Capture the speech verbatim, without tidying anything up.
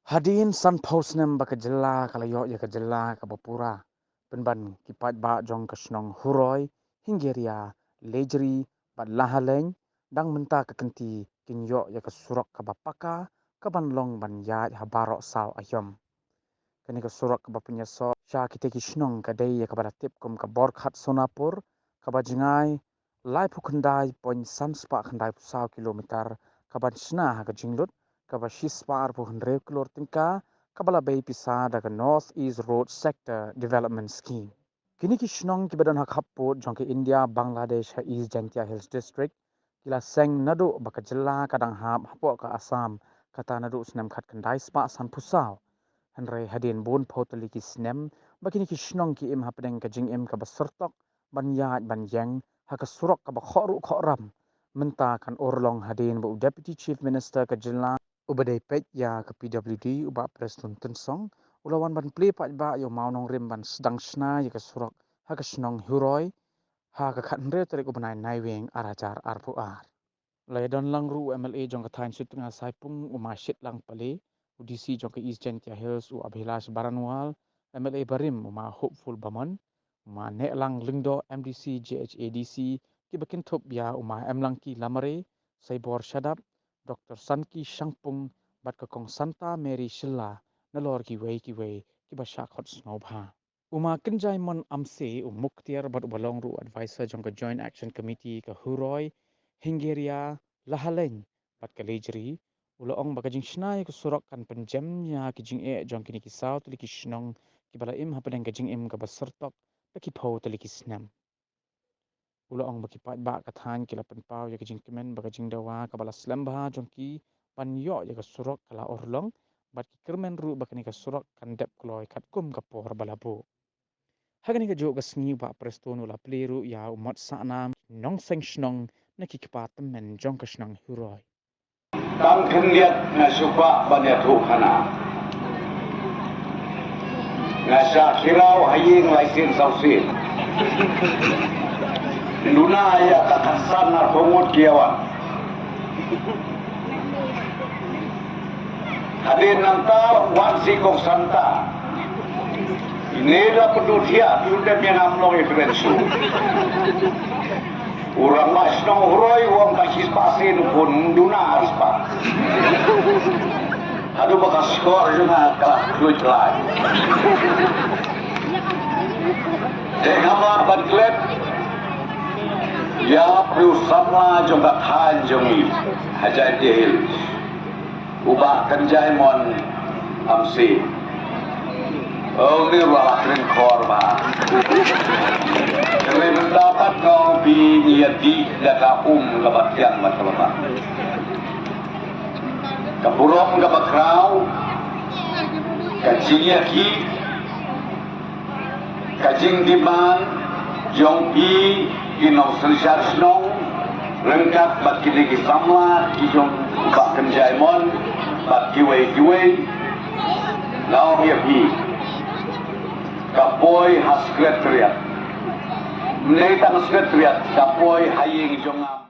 Hadien sanphew snem ba ka jylla ka la ïoh ïa ka jylla kaba pura, pynban ki paidbah jong ka shnong Huroi, Hingeria, Lejri bad Lahaleng, dang mynta ka kynti kin ïoh ïa ka surok kaba paka, kaban long ban ïaid ha baroh saw aïom. Kane ka surok kaba pynïasoh sha kita ki shnong ka dei ïa kaba la tip kum ka Borkhat Sonapur, kaba jngai laiphew khyndai point san spah khyndai phew saw kilometer, kaban shna ha ka jinglut kaba shispah arphew hynriew klur tyngka, kaba la bei pisa da ka North East Road Sector Development Scheme. Kine ki shnong kiba don ha khappud jong ka India, Bangladesh ha East Jaintia Hills District, ki la seng naduh ba ka jylla ka dang hap hapoh ka Assam, kata naduh snem khatkhyndai spah sanphew saw. Hynrei hadien bun phew tylli ki snem ba kine ki shnong ki im hapdeng ka jingim kaba syrtok ban ïaid ban ïeng ha ka surok kaba khohruh khohram, mynta kan urlong hadien ba u Deputy Chief Minister ka jylla, uba dei peit ïa ka P W D, u Bah Prestone Tynsong, u la wan ban plie paidbah ïa u mawnongrim ban sdang shna ïa ka surok ha ka shnong Huroi ha ka khathynriew tarik u bnai Naiwieng ar hajar arphew ar. La ïadon lang ruh u M L A jong ka thaiñ Sutnga Saipung, u Ma Shitlang Pale, u D C jong ka East Jaintia Hills, u Abhilash Baranwal, M L A barim u Ma Hopeful Bamon, u Ma Nehlang Lyngdoh, M D C J H A D C, kiba kynthup ïa u Ma Emlangki Lamare, Saibor Shadap, Doctor Sanki Shangpung bad ka Kong Santa Mary Shylla, nalor kiwei kiwei kiba shah khot sngewbha. U Ma Kynjaimon Amse, u Muktiar bad uba long ruh u advisor jong ka Joint Action Committee ka Huroi, Hingeria, Lahaleng bad ka Lejri, u la ong ba ka jingshna ïa ka surok kan pynjem ïa ki jingeh jong kine ki saw tylli ki shnong kiba la im hapdeng ka jingim kaba syrtok da ki phew tylli ki snem. U la ong ba ki paidbah ka thaiñ ki la pynpaw ïa ka jingkmen ba ka jingdawa kaba la slem bha jong ki ban ïoh ïa ka surok ka la urlong, bad ki kyrmen ruh ba kane ka surok kan dep kloi katkum ka por ba la buh. Ha kane kajuh ka sngi u Bah Prestone u la plie ruh ïa u mot sahnam ki nongseng shnong na ki kpa tymmen jong ka shnong Huroi. Tang khyndiat nga shu kwah ban ïathuh khana. Nga shah khiraw ha ïing lai sien saw sien. Duna ïa ka khatsan arphew ngut ki ïa wan. Hadien nangta wan shi Kong Santa. Ine la pynduh thiah, pynduh dem ïa nga, ym long ïa kren shuh. U rangbah shnong Huroi u ong ka shispah sien u bun, duna arspah. Haduh ba ka skor jong nga ka la khlur lai. Te nga mut ban klet ïa u samla jong ka thaiñ jong ngi ha Jaintia Hills, u Bah Kynjaimon Amse. Oh, ni ruh la kren khor bha. Kren mynta pat ka ong phi ngi ïa dih da ka um kaba thiang bad kaba bha. Ka burom kaba khraw, ka jingïakhih, ka jingdemand jong phi ki nongsynshar shnong ryngkat bad kine ki samla ki jong u Bah Kynjaimon bad kiwei kiwei. Nga ong ïa phi, ka poi ha Secretariat. Ym dei tang Secretariat, ka poi ha ïing jong nga.